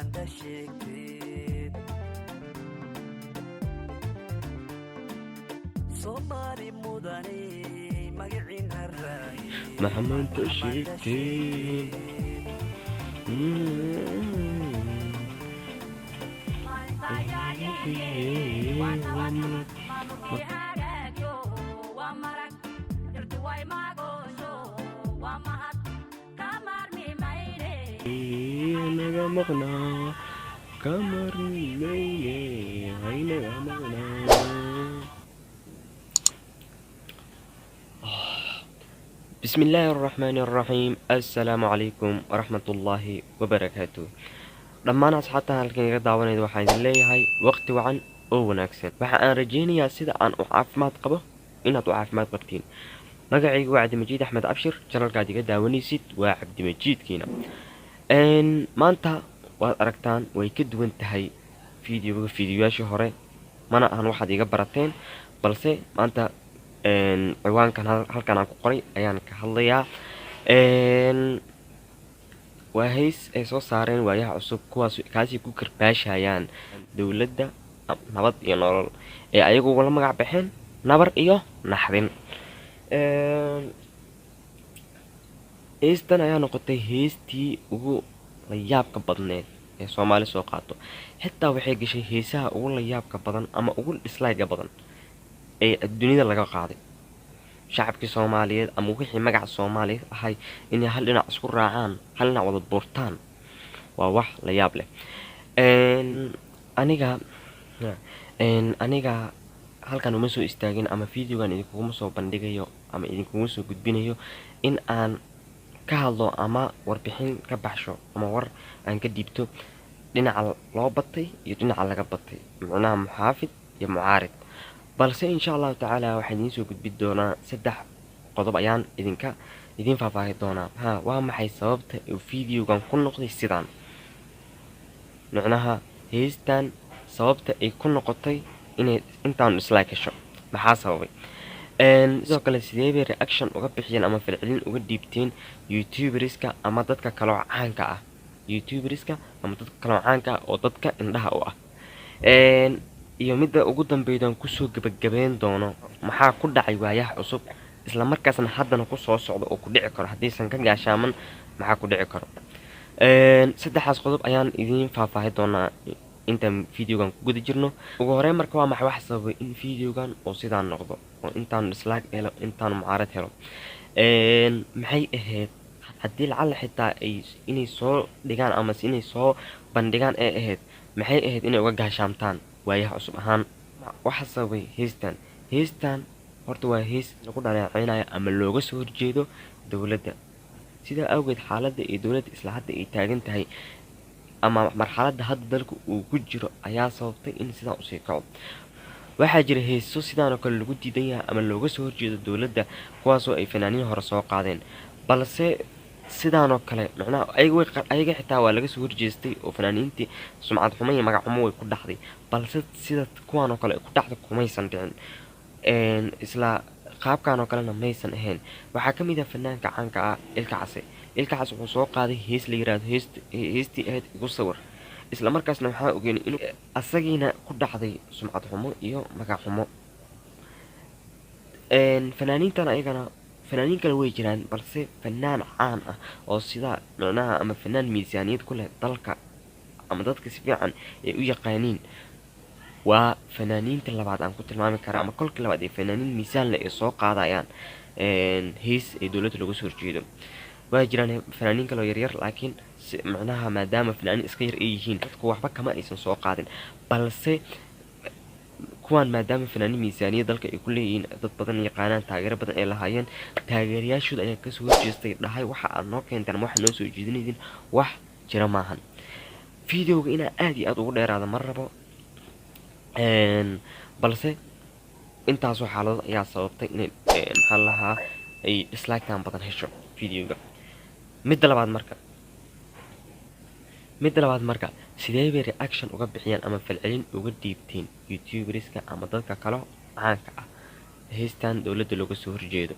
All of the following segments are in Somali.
Maandha sheegteed Soomaali mudane magiciin haraaye. Maxamaanta sheegteen. Naga maqnaa kamarmayne, haynaga maqnaa. Bismi illaahi araxmaani araxiim. Assalaamu calaykum waraxmatullaahi wabarakaatu. Dhammaan asxaabtan halkan iga daawanayda, waxaan idin leeyahay waqti wacan oo wanaagsan. Waxa aan rajeynayaa sida aan u caafimaad qabo inaad u caafimaad qabtiin. Magacaygu waa Cabdimajiid Axmed Cabshir, channelkaad iga daawanaysid waa Cabdimajiidkiina. Maanta waad aragtaan, way ka duwan tahay videoga fiidiyoyaashii hore, mana ahan waxaad iga barateen, balse maanta ciwaankan halkan aan ku qoray ayaan ka hadlayaa. Waa heys ay soo saareen Waayaha Cusub, kuwaas kaasay ku karbaashayaan dowladda Nabad iyo Nolol ee ayagu la magac baxeen Nabar iyo Naxdin. Heystan ayaa noqotay heystii ugu layaabka badneed ee Soomaali soo qaato. Xitaa waxay gashay heesaha ugu layaabka badan ama ugu dislike badan ee adduunyada laga qaaday. Shacabkii Soomaaliyeed ama wixii magaca Soomaaliyeed ahay inay hal dhinac isku raacaan, hal dhinac wada buurtaan, waa wax la yaab leh. Aniga halkan uma soo istaagin ama videogan idinkuguma soo bandhigayo ama idinkuguma soo gudbinayo in aan ka hadlo ama warbixin ka baxsho ama war aan ka dhiibto dhinaca loo batay iyo dhinaca laga batay, micnaha muxaafid iyo mucaarid. Balse insha Allahu tacaala waxaan idiin soo gudbin doonaa saddex qodob ayaan idiin faahfaahi doonaa. Ha, waa maxay sababta uu videogan ku noqday sidaan, micnaha heystan sababta ay ku noqotay inay intaan dislike hesho, maxaa sababay? Sidoo kale, sidee bay reaction uga bixiyeen ama falcelin uga dhiibteen youtuberska ama dadka kaloo caanka ah, youtuberska ama dadka kaloo caanka ah oo dadka indhaha u ah? Iyo midda ugu dambeydaan kusoo gebagabeyn doono, maxaa ku dhacay Waayaha Cusub, isla markaasna haddana kusoo socdo oo ku dhici karo haddiisan ka gaashaaman? Maxaa ku dhici karo? Saddexdaas qodob ayaan idiin faahfaahi doonaa intaan videogan ku guda jirno. Ugu horeyn marka, waa maxay wax sababay in videogan oo sidaan noqdo oo intaan dislike helo, intaan mucaarad helo? Maxay ahayd haddii lacalla xitaa ay inay soo dhigaan amase inay soo bandhigaan ay ahayd, maxay ahayd inay uga gaashaamtaan Waayaha Cusub ahaan? Waxa sababay heystan, heystan horta waa heys lagu dhaleeceynayo ama looga soo horjeedo dowladda. Sidaa awgeed, xaaladda iyo dowladda isla hadda ay taagan tahay ama marxaladda hadda dalka uu ku jiro ayaa sababtay in sidaan usii kaco. Waxaa jira heeso sidaan oo kale lagu diidan yahay ama looga soo horjeedo dowladda, kuwaasoo ay fanaaniin hore soo qaadeen, balse sidaanoo kale macnaha ayaga xitaa waa laga soo horjeestay oo fanaaniintii sumcad xumo iyo magac xumo way ku dhacday, balse sida kuwaan oo kale ku dhacday kumaysan dhicin, isla qaabkan oo kalena maysan ahayn. Waxaa ka mid ah fanaanka caanka ah Ilka Case. Ilka Case wuxuu soo qaaday hees la yiraahdo heestii ahayd Igu Sawir. Isla markaasna waxaa ogeynay inuu asagiina ku dhacday sumcad xumo iyo magac xumo. Fanaaniintan ayagana fanaaniin kale way jiraan, balse fanaan caan ah oo sida micnaha ama fanaan miisaaniyad ku leh dalka ama dadka si fiican ay u yaqaaniin waa fanaaniinta labaad aan ku tilmaami kara, ama kolkii labaad ee fanaaniin miisaan leh ay soo qaadayaan hees ee dowladda looga soo horjeedo. Waa jiraan fanaaniin kaloo yaryar, laakiin si micnaha maadaama fanaaniin iska yar ay yihiin, dadku waxba kama aysan soo qaadin. Balse kuwaan maadaama fanaaniin miisaaniyad dalka ay ku leeyihiin, dad badan yaqaanaan, taageero badan ay lahaayeen, taageerayaashooda ayaa kasoo horjeestay, dhahay: "Waxa aad noo keentaan ama waxaad noo soo jeedinaydin wax jira maahan." Videoga inaa aad iyo aad ugu dheeraada ma rabo, balse intaasoo xaaladood ayaa sababtay inay, maxaa lahaa, ay disliketan badan hesho videoga. Midda labaad marka, sidee bay reaction uga bixiyeen ama falcelin uga dhiibteen youtuberska ama dadka kale caanka ah heystan dowladda looga soo horjeedo?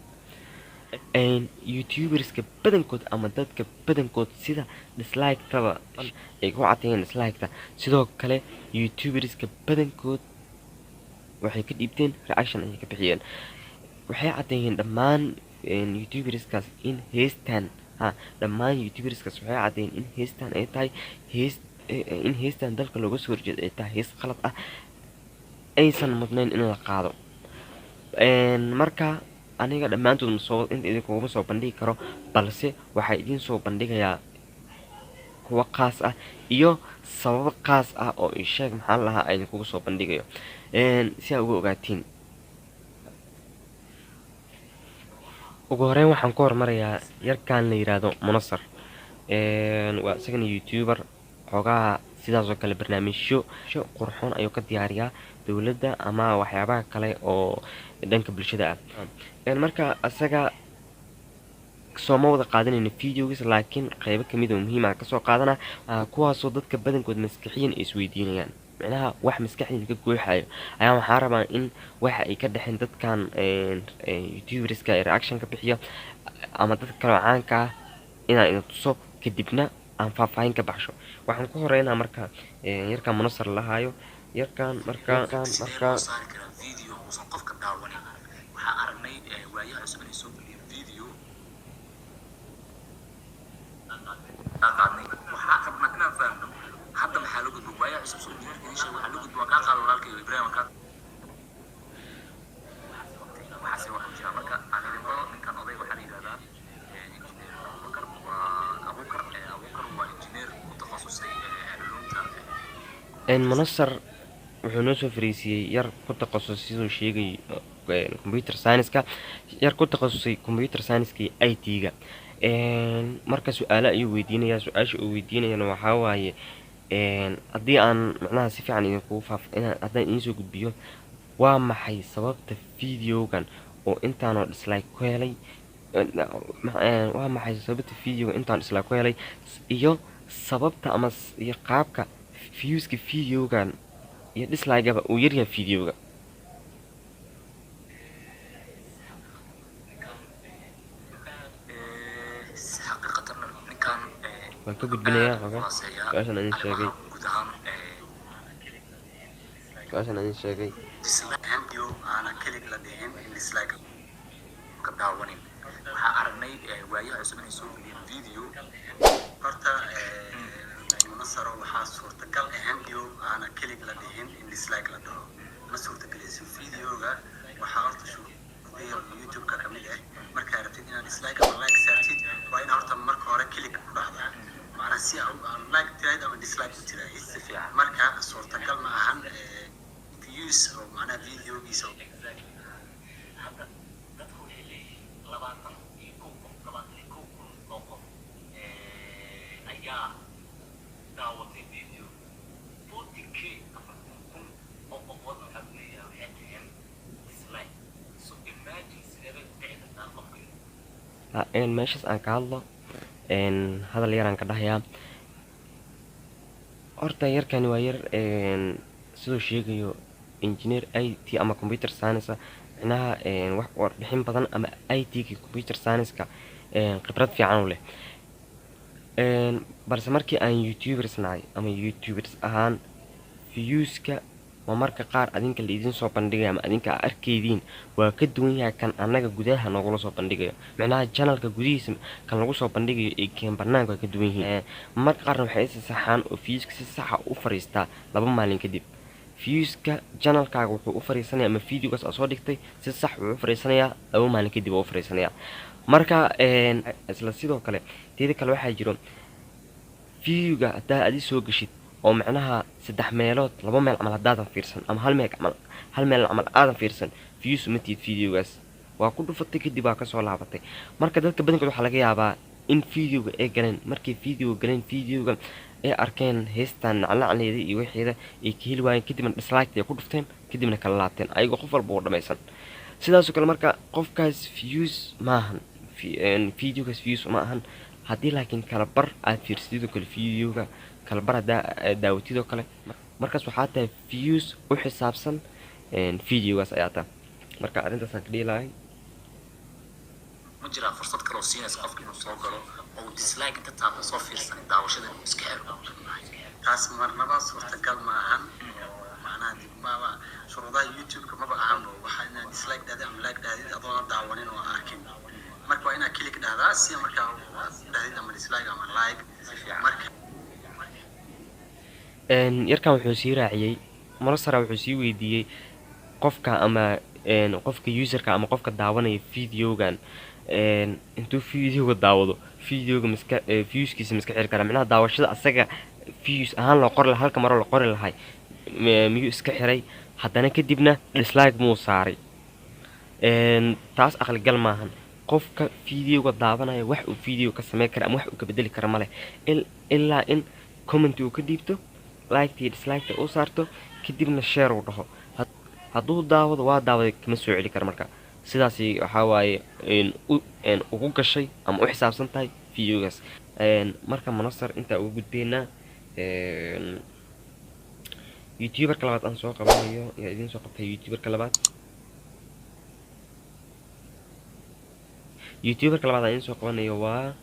Youtuberska badankood ama dadka badankood sida dislike-taba ay ku cadeeyeen dislike-ta, sidoo kale youtuberska badankood waxay ka dhiibteen reaction ayay ka bixiyeen. Waxay caddeeyeen dhammaan youtuberskaas in heestan ha dhammaan youtuberskaas waxay caddeeyeen in heestan ay tahay hees, in heestan dalka looga soo horjeedo ay tahay hees qalad ah, aysan mudnayn in la qaado. Marka aniga dhammaantood masoo inta idinkuguma soo bandhigi karo, balse waxaa idiin soo bandhigayaa kuwo qaas ah iyo sababo qaas ah oo isheeg maxaa la lahaa idinkugu soo bandhigayo si aa uga ogaatiin. Ugu horeyn waxaan ku hormarayaa yarkan la yiraahdo Munasar. Waa isagana youtuber xoogaha, sidaasoo kale barnaamijyo qurxoon ayuu ka diyaariyaa dowladda ama waxyaabaha kale oo dhanka bulshada ah. Marka isaga sooma wada qaadanayno videogiisa, laakiin qeybo kamid oo muhiim ah kasoo qaadana, kuwaasoo dadka badankood maskaxiyan ay isweydiinayaan. Micnaha wax maskaxdeyda ka guuxayo ayaa waxaa rabaa in waxa ay ka dhexeen dadkan youtuberska ee reaction ka bixiya ama dadka kaloo caanka ah inaan idin tuso, kadibna aan faahfaahin ka baxsho. Waxaan ku horeynaa marka yarkan Munasar lahaayo. Yarkan marka Sidee loo saari karaa video uusan qofka daawanin? Waxaa aragnay waayaha cusub inay soo geliyeen video kaa qaadnay. Waxaa rabnaa inaan fahamno hadda maxaa la gudbo waayaha cusub. Soo injineerka idin sheegay waxaa la gudbo. Waan kaa qaada walaalkay Ibrahim, waan kaa waxaase waxa jira. Marka aan idin baro ninkan odayga, waxaa la yidhahdaa engineer Abubakar, waa Abukar. Abukar waa engineer ku takhasusay culumta. Munasar wuxuu noo soo fariisiiyey yar ku takhasusay, siduu sheegay, computer science-ka, yar ku takhasusay computer science-ka iyo IT-ga. Marka su-aalo ayuu weydiinayaa. Su-aasha uu weydiinayana waxaa waaye, haddii aan macnaha si fiican idinkugu faaf inaan haddaan idiin soo gudbiyo, waa maxay sababta videogan oo intaanoo dislike ku helay? Waa maxay sababta videoga intaan dislike ku helay iyo sababta ama iyo qaabka viewska videogan iyo dislike-gaba uu yaryahay videoga? Xaqiiqatan ninkan Waan ka gudbinayaa aad u xogaa khulaaseeyaa su-aashan idin sheegay. Arrimaha guud ahaan Su-aashan idin sheegay. Dislike video aana kelig la dhihin in dislike ka daawanin. Waxaa aragnay waayaha cusub inay soo geliyeen video. Horta Munasaro, waxaa suurtagal ahaan video aana kelig la dhihin in dislike la dhaho ma suurtagelayso videoga. Waxaa horta shuruudiya YouTube-ka kamid ah, markaa rabtid inaad dislike ama like saartid, waa inaad horta marka hore click ku dhahdaa, macnaha si aa like tiraahid ama dislike u tiraahid. Si fiican. Marka suurtagal ma ahan views oo macnaha videogiisa. Hadda dadku waxay leeyihiin 21 qof, 21,000 oo qof ayaa daawatay video, 40K, 40,000 oo qofoodna waxaa ku leeyahay waxay dhaheen dislike. So imagine, sidee bay ku dhici kartaa qofka inuu Meeshaas aan ka hadlo, hadal yaraan ka dhahayaa. Horta yarkani waa yar siduu sheegayo engineer IT ama computer science ah, micnaha wax warbixin badan ama IT-ga, computer science-ka khibrad fiican u leh. Balse markii aan youtubers nahay ama youtubers ahaan, viewska waa marka qaar adinka la idiin soo bandhigaya ama adinka aa arkaydiin waa ka duwan yahay kan annaga gudaha noogula soo bandhigayo. Micnaha channelka gudihiisa kan lagu soo bandhigayo iyo kan banaanka waa ka duwan yihiin. Marka qaarna waxay isa saxaan oo viewska si saxa u fariistaa 2 maalin kadib. Viewska channelkaaga wuxuu u fariisanaya ama videogaas aad soo dhigtay si sax wuxuu u fariisanayaa 2 maalin kadib oo u fariisanayaa. Marka isla sidoo kale, teeda kale, waxaa jiro videoga haddaa adi soo geshid oo macnaha saddex meelood laba meel camal haddaadan fiirsan ama hal meel camal, hal meel camal aadan fiirsan, views uma tihid. Videogaas waa ku dhufatay, kadib waa kasoo laabatay. Marka dadka badankood waxaa laga yaabaa in videoga ay galeen, markay videoga galeen, videoga ay arkeen heestan nacnacleeda iyo wixeeda ay ka heli waayeen, kadibna dislike ay ku dhufteen, kadibna kala laabteen ayagoo qof walba uu dhammaysan sidaasoo kale. Marka qofkaas views maahan, videogaas views ma ahan. Haddii laakiin kala bar aad fiirsatid oo kale, videoga kala bar haddaa aad daawatid oo kale, markaas waxaa tahay views u xisaabsan videogaas ayaa tahay. Marka arrintaasaan ka dhihi lahay. Ma jiraa fursad kaloo siinaysa qofka inuu soo galo oo uu dislike inta taabta soo fiirsanin daawashada inuu iska xiro? Taas marnaba suurtagal ma ahan, oo macnaha dib maba shuruudaha YouTube-ka maba ahanba waxaa inaad dislike dhahdid ama like dhahdid adoona daawanin oo arkin. Marka waa inaad click dhahdaa si markaa aad dhahdid ama dislike ama like. Si fiican. Marka Yarkan wuxuu sii raaciyey, Munasara wuxuu sii weydiiyey qofka ama qofka userka ama qofka daawanaya videogan, intuu videoga daawado, videoga miska viewskiisa miska xiri karaa? Micnaha daawashada asaga views ahaan loo qori lahaa, halka maro la qori lahay, miyuu iska xiray? Haddana kadibna dislike muu saaray? Taas aqligal maahan. Qofka videoga daawanaya wax uu video ka sameyn kara ama wax uu ka bedeli kara male, ilaa in comment uu ka dhiibto, liketa iyo disliketa uu saarto, kadibna share uu dhaho. Hadduu daawado, waa daawaday, kama soo celi kara. Marka sidaasi waxaa waaye ugu gashay ama u xisaabsan tahay videogaas. Marka Munasar intaa uga gudbeynaa. Youtuberka labaad aan soo qabanayo ayaa idiin soo qabtay. Youtuberka labaad aan idiin soo qabanayo waa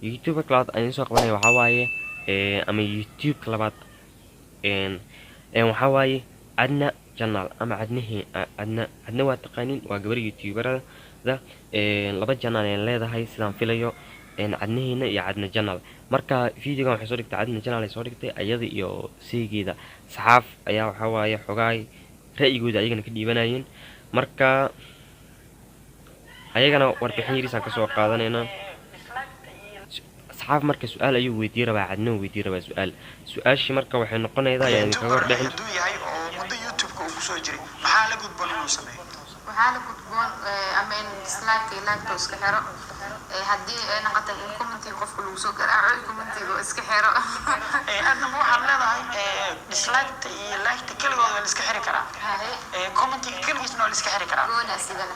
youtuberka labaad aan idiin soo qabanayo waxaa waaye ama youtube-ka labaad waxaa waaye Cadna Channel ama Cadnahi Cadna. Cadna waa taqaanin, waa gabar youtuberada. Laba channel ay leedahay sidaan filayo, Cadnahiina iyo Cadna Channel. Marka videogan waxay soo dhigtay Cadna Channel ay soo dhigtay, ayada iyo saygeeda Saxaaf ayaa waxaa waaye xogaay ra'yigooda ayagana ka dhiibanayeen. Marka ayagana warbixin yariisaan kasoo qaadanaynaa. Saxaaf marka su-aal ayuu weydii rabaa, Cadna weydii rabaa su-aal. Su-aashii marka waxay noqonaydaa, ayaan idinkaga hordhicin. Hadduu yahay oo muddo YouTube-ka uu kusoo jiray, maxaa la gudboon inuu sameeyo? Waxaa la gudboon ama in dislike iyo like iska xiro. Haddii ay noqoto in commentiga qofka lagu soo garaaco, commentiga oo iska xiro. Adna ma waxaad leedahay dislike-ta iyo like-ta keligood waa la iska xiri karaa? Haye. Commentiga keligiisna waa la iska xiri karaa? Gooni asigana.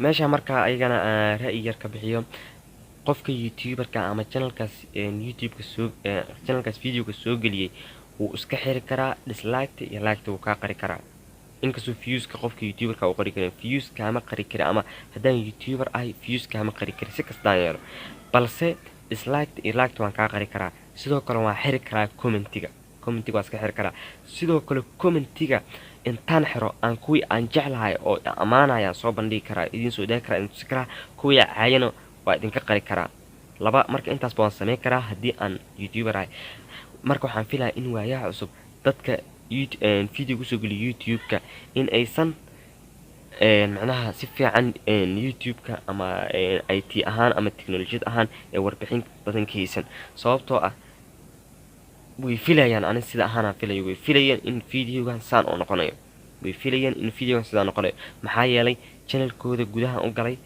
Meesha marka ayagana aan ra'yi yar ka bixiyo, qofka youtuberka ama channelkaas youtube-ka soo channelkaas videoga soo geliyey wuu iska xiri karaa dislike iyo like, wuu kaa qari karaa, inkastoo viewska qofka youtuberka uu qari karin. Views kaama qari kari, ama haddaan youtuber ahay views kaama qari kari si kastaan yeelo, balse dislike iyo like waan kaa qari karaa. Sidoo kale waan xiri karaa commentiga, commentiga waan iska xiri karaa. Sidoo kale commentiga intaan xiro aan kuwii aan jeclahay oo ammaanayaan soo bandhigi karaa, idiin soo daagi karaa, idin tusi karaa. Kuwii caayana waa idinka qari karaa laba. Marka intaasba waan sameyn karaa haddii aan youtuber ahay. Marka waxaan filayaa in waayaha cusub dadka video kusoo geliya youtube-ka in aysan macnaha si fiican youtube-ka ama IT ahaan ama teknolojiyad ahaan ee warbixin badan ka haysan, sababtoo ah way filayaan, ani sida ahaanaan filayo, way filayeen in videogan saan oo noqonayo, way filayeen in videogan sidaan noqonayo. Maxaa yeelay channelkooda gudaha u galay,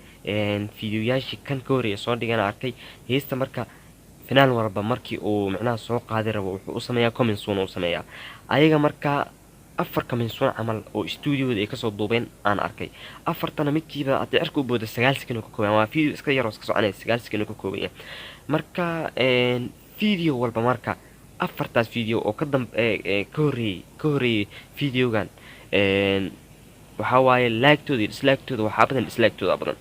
videoyaashii kan ka horreeya soo dhigana arkay heesta. Marka finaal walba markii uu macnaha soo qaadi rabo wuxuu u sameeyaa coming soon u sameeyaa ayaga. Marka afar coming soon camal oo stuudioda ay kasoo duubeen aan arkay, afartana midkiiba haddii cirka u booda 9 second oo ka kooban. Waa video iska yar oo iska soconaya, 9 second oo ka kooban yahay. Marka video walba, marka afartaas video oo ka damb ka horreeyey videogan, waxaa waaye like-tooda iyo dislike-tooda waxaa badan dislike-tooda badan.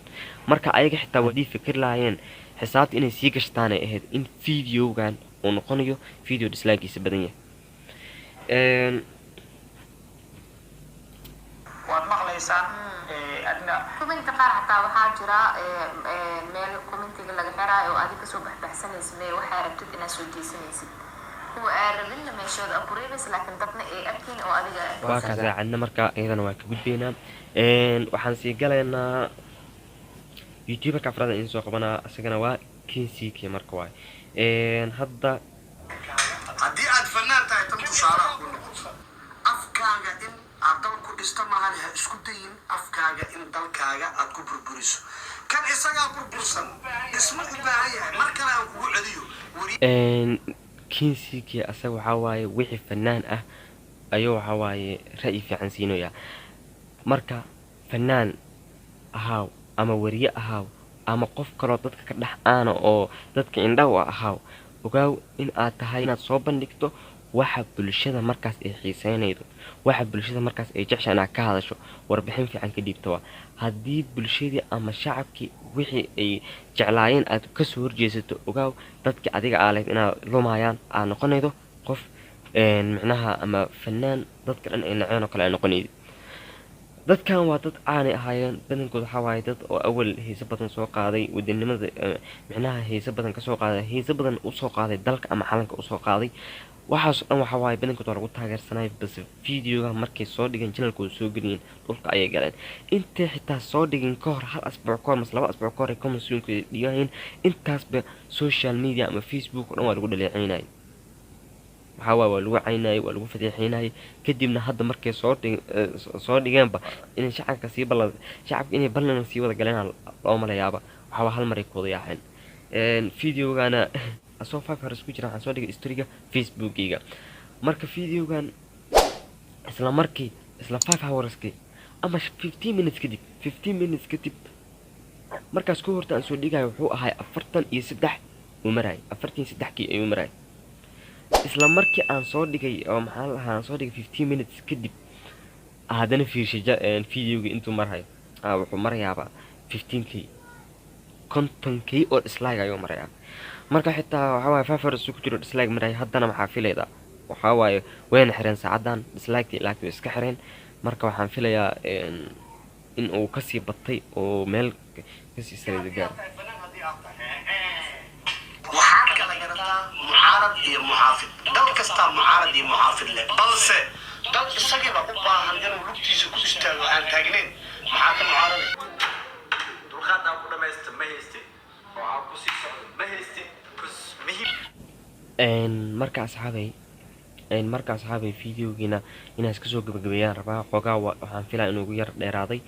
Marka ayaga xitaa wadii fikir lahaayeen xisaabta inay sii gashtaanay ahayd in videogan uu noqonayo video dislike-giisa badan yahay. Waad maqlaysaan adna. Commenti qaar xataa waxaa jira meel commentiga laga xiraayo oo adiga kasoo baxbaxsanaysa mee waxaa rabtid inaad soo jeesanaysid, kuwa aan rabinna meeshooda aa ku reebaysa, laakiin dadna ay arkin oo adiga. Waa kaas cadna. Marka iyadana waa ka gudbaynaa. Waxaan sii galaynaa youtuberka afraad idin soo qabanaa, isagana waa KCK. Marka waay hadda Haddii aad fanaan tahay, tan tusaalaha ku noqoto afkaaga in aad dal ku dhisto maahan, ha isku dayin afkaaga in dalkaaga aad ku burburiso. Kan isagaa burbursan, dhismo u baahan yahay. Mar kale aan kugu celiyo weri. KCK asaga waxaa waaye wixii fanaan ah ayuu waxaa waaye ra'yi fiican siinaya. Marka fanaan ahaaw ama weriye ahaaw ama qof kaloo dadka ka dhex aana oo dadka indhaw ah ahaaw, ogaaw in aad tahay inaad soo bandhigto. Waxa bulshada markaas ay xiiseynaydo, waxa bulshada markaas ay jeceshahay inaad ka hadasho, warbixin fiican ka dhiibto. Waa haddii bulshadii ama shacabkii wixii ay jeclaayeen aad kasoo horjeesato, ogaaw dadkii adiga aa lahayd inaad lumayaan, aad noqonaydo qof micnaha ama fanaan dadka dhan ay naceen oo kale ay noqonaydo. Dadkan waa dad caanay ahaayeen badankood. Waxaa waaye dad oo awal heese badan soo qaaday, wadanimada micnaha heese badan kasoo qaaday, heese badan usoo qaaday dalka ama calanka usoo qaaday. Waxaas oo dhan waxaa waaye badankood waa lagu taageersanay. Balse videoga markay soo dhigeen, channelkooda soo geliyeen, dhulka ayay galeen. Intay xitaa soo dhigin ka hor, hal asbuuc ka hor mase 2 asbuuc ka hor ay commentsoonkooda dhigayeen, intaasba social media ama Facebook oo dhan waa lagu dhaleeceynayay. Waxaa waaye waa lagu caynayay, waa lagu fadeexeynayay. Kadibna hadda markay soo dhigeenba inay shacabka sii ballan, shacabka inay ballan sii wada galeen loo malayaaba. Waxaa waa hal mar ay ku wada yaaceen. Videogana asoo 5 hours ku jira waxaan soo dhigay storyga Facebookgayga. Marka videogan isla markii, isla 5 hourskii ama 15 minutes kadib, 15 minutes kadib markaas ku horta aan soo dhigayo, wuxuu ahay 43 uu marayay, 43 kii ayuu marayay. Isla markii aan soo dhigay oo maxaa la dhahaa aan soo dhigay, 15 minutes kadib haddana fiirshay videoga intuu marayo. Wuxuu marayaaba 15K, 50K oo dislike ayuu marayaa. Marka xitaa waxaa waaye 5 hours ku jiro dislike maraya. Haddana maxaa filaydaa? Waxaa waaye wayna xireen saacadan dislike, laakiin way iska xireen. Marka waxaan filayaa in uu kasii batay oo meel kasii sareyda gaaro. Waxaad kala garataa mucaarad iyo muxaafid. Dal kastaa mucaarad iyo muxaafid leh, balse dal isagiiba u baahan inuu lugtiisa ku istaago aan taagnayn, maxaa ka mucaaraday? Dulqaad aan ku dhamaysta ma haysti oo aan ku sii socdo ma haysti, because muhiim. Marka asxaabay, videogiina inaan iska soo gabagabeeyaan rabaa. Xoogaa waxaan filaa inuu ugu yar dheeraaday.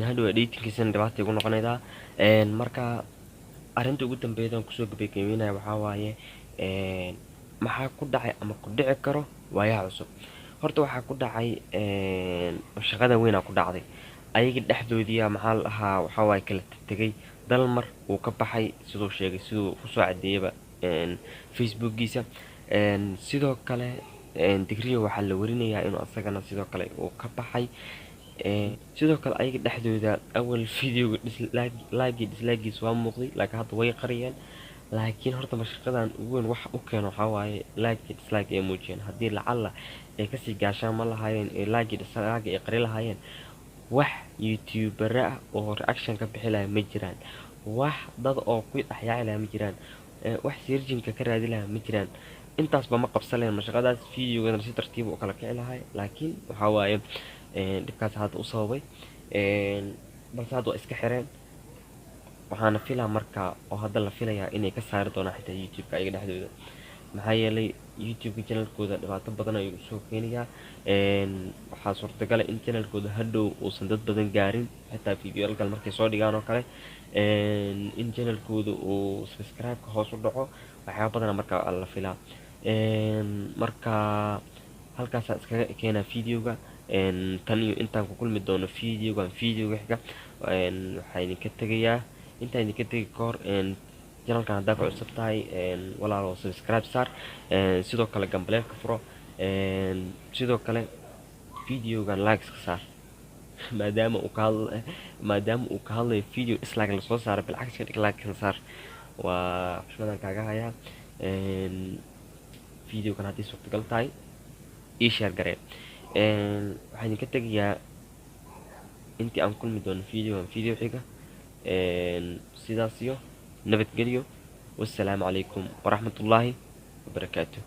Hadhow editingkiisana dhibaata igu noqonaydaa. Marka arrinta ugu dambeeyda aan kusoo gabagabeynaya waxaa waaye, maxaa ku dhacay ama ku dhici karo Waayaha Cusub? Horta waxaa ku dhacay shaqada weynaa ku dhacday ayaga dhexdoodiya. Maxaa la dhahaa, waxaa waaye kala tegay. Dalmar uu ka baxay, siduu sheegay, siduu kusoo cadeeyaba Facebookgiisa. Sidoo kale Digriyo waxaa la warinayaa inuu asagana sidoo kale uu ka baxay. Sidoo kale ayaga dhexdooda awal videoga like dislike-giisa waa muuqday, laakiin hadda way qariyeen. Laakiin horta mashaqadan ugu weyn waxa u keeno waxaa waaye like dislike ay muujiyeen. Haddii lacalla ay kasii gaashaan ma lahaayeen ee like dislike ay qari lahaayeen, wax youtubera ah oo reaction ka bixi lahaa ma jiraan, wax dad oo ku dhexyaaci lahaa ma jiraan, wax searchinka ka raadi lahaa ma jiraan. Intaasba ma qabsan lahayn mashaqadaas, videogadana si tartiib u kala kici lahay. Laakiin waxaa waaye dhibkaas hadda u sababay. Balse hadda waa iska xireen. Waxaana filaa marka oo hadda la filayaa inay ka saari doonaan xitaa YouTube-ka ayaga dhexdooda, maxaa yeelay YouTube-ka channelkooda dhibaato badan ayuu usoo keenayaa. Waxaa suurtagala in channelkooda hadhow uusan dad badan gaarin, xitaa videoyalkan markay soo dhigaan oo kale, in channelkooda uu subscribe-ka hoos u dhaco. Waxyaaba badana marka la filaa. Marka halkaasaa iskaga keenaa videoga. Tan iyo intaan ku kulmi doono videogan videoga xiga, waxaa idinka tegayaa, intaan idinka tegi ka hor, channelkan haddaa ku cusub tahay, walaalo, subscribe saar, sidoo kale gambaleelka furo, sidoo kale videogan likes ka saar, maadaama uu ka hadlayo video dislike lasoo saaray. Bilcagsi ka dhig, like ka saar, waa xushmadan kaaga hayaa. Videogan haddii suurtagal tahay ii share garee. Waxaan idinka tegayaa intii aan kulmi doono videogan video xiga, sidaas iyo nabadgelyo. Wassalaamu calaykum waraxmatullaahi wabarakaatu.